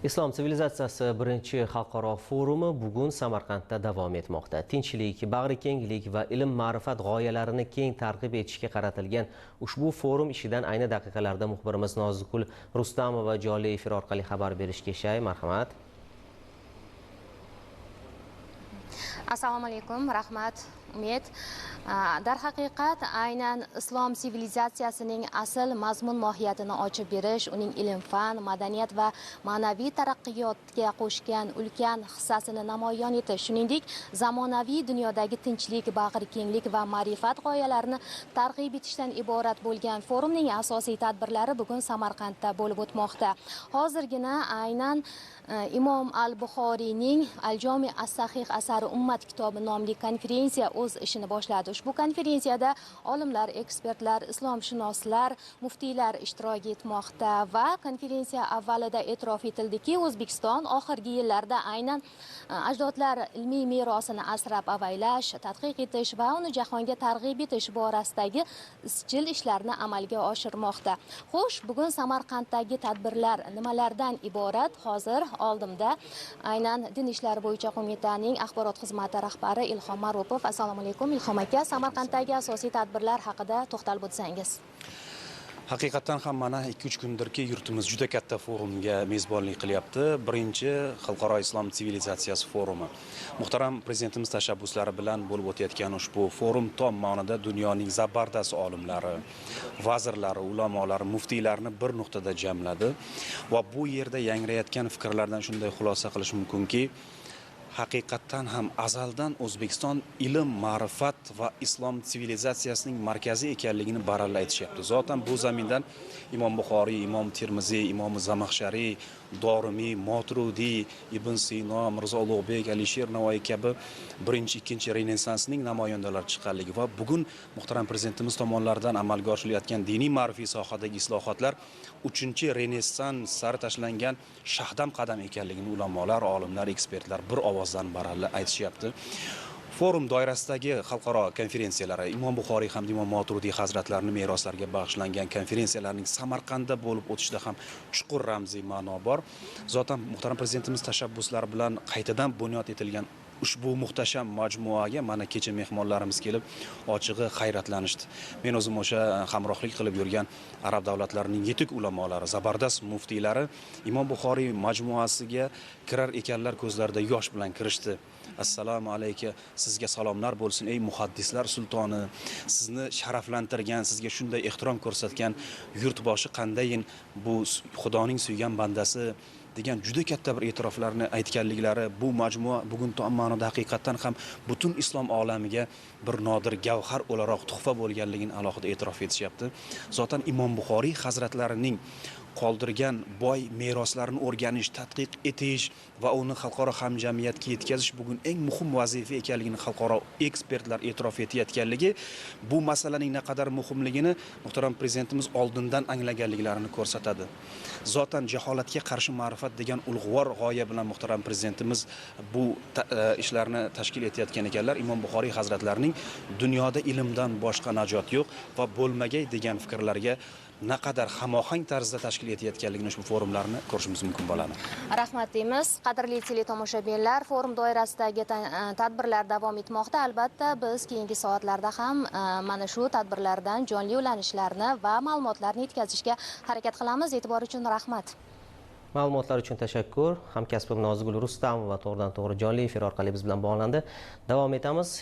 Islom sivilizatsiyasi birinchi xalqaro forumi bugun Samarqandda davom etmoqda. Tinchlik, bag'rikenglik va ilm ma'rifat g'oyalarini keng targ'ib etishga qaratilgan ushbu forum ishidan ayni daqiqalarda muxbirimiz Nozigul Rustamova jonli efir orqali xabar berishga shay. Marhamat. Assalomu alaykum, rahmat Umid. Darhaqiqat aynan islom sivilizatsiyasining asl mazmun mohiyatini ochib berish, uning ilm, fan, madaniyat va ma'naviy taraqqiyotga qo'shgan ulkan hissasini namoyon etish, shuningdek, zamonaviy dunyodagi tinchlik, bag'rikenglik va ma'rifat g'oyalarini targ'ib etishdan iborat bo'lgan forumning asosiy tadbirlari bugun Samarqandda bo'lib o'tmoqda. Hozirgina aynan Imom al-Buxoriyning Al-Jomi as-Sahih asari ummat kitobi nomli konferensiya o'z ishini boshladi. Ushbu konferensiyada olimlar, ekspertlar, islomshunoslar, muftiylar ishtirok etmoqda va konferensiya avvalida e'tirof etildiki, O'zbekiston oxirgi yillarda aynan ajdodlar ilmiy merosini asrab avaylash, tadqiq etish va uni jahonga targ'ib etish borasidagi izchil ishlarni amalga oshirmoqda. Xo'sh, bugun Samarqanddagi tadbirlar nimalardan iborat? Hozir oldimda aynan Din ishlari bo'yicha qo'mitaning axborot xizmati rahbari Ilhom Maropov. Assalomu alaykum Ilhom aka, Samarqanddagi asosiy tadbirlar haqida to'xtalib o'tsangiz. Haqiqatdan ham mana 2-3 kundirki yurtimiz juda katta forumga mezbonlik qilyapti. Birinchi xalqaro islom sivilizatsiyasi forumi. Muhtaram prezidentimiz tashabbuslari bilan bo'lib o'tayotgan ushbu forum tom ma'noda dunyoning zabardast olimlari, vazirlari, ulamolari, muftiylarini bir nuqtada jamladi va bu yerda yangrayotgan fikrlardan shunday xulosa qilish mumkinki, haqiqatdan ham azaldan O'zbekiston ilm, ma'rifat va islom sivilizatsiyasining markazi ekanligini baralla aytishyapti. Zotan bu zamindan Imom Buxoriy, Imom Termiziy, Imom Zamaxshariy, Dorimiy, Motrudiy, Ibn Sino, Mirzo Ulug'bek, Alisher Navoiy kabi birinchi, ikkinchi Renessansning namoyandalari chiqqanligi va bugun muhtaram prezidentimiz tomonidan amalga oshirilayotgan diniy ma'rifiy sohadagi islohotlar 3-Renessans sari tashlangan shahdam qadam ekanligini ulamolar, olimlar, ekspertlar bir ovozdan baralla aytishyapti. Forum doirasidagi xalqaro konferensiyalari, Imom Buxoriy hamda Imom Moturidiy hazratlarining meroslariga bag'ishlangan konferensiyalarning Samarqandda bo'lib o'tishida ham chuqur ramziy ma'no bor. Zotan muhtaram prezidentimiz tashabbuslari bilan qaytadan bunyod etilgan ushbu muhtasham majmuaga mana kecha mehmonlarimiz kelib ochig'i hayratlanishdi. Men o'zim o'sha hamrohlik qilib yurgan arab davlatlarining yetuk ulamolari, zabardast muftiylari Imom Buxoriy majmuasiga kirar ekanlar, ko'zlarida yosh bilan kirishdi. Assalomu alayka, sizga salomlar bo'lsin ey muhaddislar sultoni, sizni sharaflantirgan, sizga shunday ehtirom ko'rsatgan yurtboshi qandayin bu Xudoning suygan bandasi degan juda katta bir e'tiroflarni aytganliklari, bu majmua bugun tom ma'noda haqiqatdan ham butun islom olamiga bir nodir gavhar o'laroq tuhfa bo'lganligini alohida e'tirof etishyapti. Zotan Imom Buxoriy hazratlarining qoldirgan boy meroslarini o'rganish, tadqiq etish va uni xalqaro hamjamiyatga yetkazish bugun eng muhim vazifa ekanligini xalqaro ekspertlar e'tirof etayotganligi, bu masalaning naqadar muhimligini muhtaram prezidentimiz oldindan anglaganliklarini ko'rsatadi. Zotan jaholatga qarshi ma'rifat degan ulug'vor g'oya bilan muhtaram prezidentimiz bu ishlarni tashkil etayotgan ekanlar. Imom Buxoriy hazratlarining dunyoda ilmdan boshqa najot yo'q va bo'lmagay degan fikrlarga naqadar hamohang tarzda tashkil etayotganligini ushbu forumlarni ko'rishimiz mumkin bo'ladi. Rahmat deymiz. Qadrli teletomoshabinlar, forum doirasidagi tadbirlar davom etmoqda. Albatta, biz keyingi soatlarda ham mana shu tadbirlardan jonli ulanishlarni va ma'lumotlarni yetkazishga harakat qilamiz. E'tibor uchun rahmat. Ma'lumotlar uchun tashakkur. Hamkasbim Nozigul Rustamova to'g'ridan to'g'ri jonli efir orqali biz bilan bog'landi. Davom etamiz.